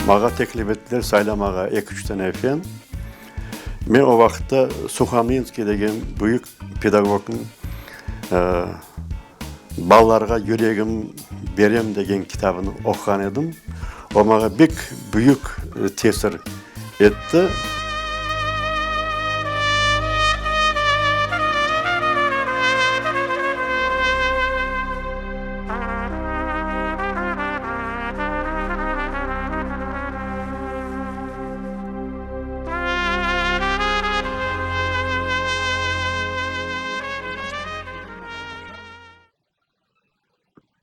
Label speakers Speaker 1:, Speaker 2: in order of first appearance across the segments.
Speaker 1: Mağa teklif ettiler saylamağa eki-üç tane fen. Men o vaqıtta Suhomlinskiy degen büyük pedagognıñ Balalarğa yüregim berem degen kitabını oquğan edim. O mağa bek büyük tesir etti.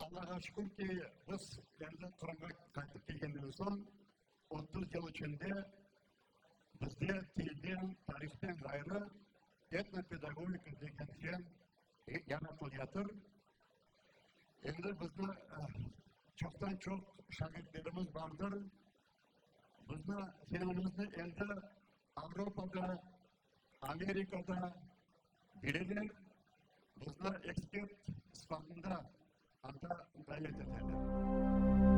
Speaker 2: Allağa şükür ki, biz endi Qırımğa qaytıp kelgenden soñ, 30 yıl içinde bizde tilden, tarihten ğayrı etnopedagogika degen fen yaratılıyatır. Endi bizni çoqtan-çoq şagirtlerimiz bardır. Bizni fenimizni endi Avropada, Amerikada bileler, bizni ekspert sıfatında anda davet eteler.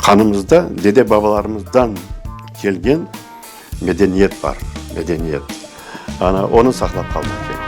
Speaker 1: Qanımızda dede-babalarımızdan kelgen medeniyet bar, medeniyet. Ana, onı saqlap qalmaq kerek.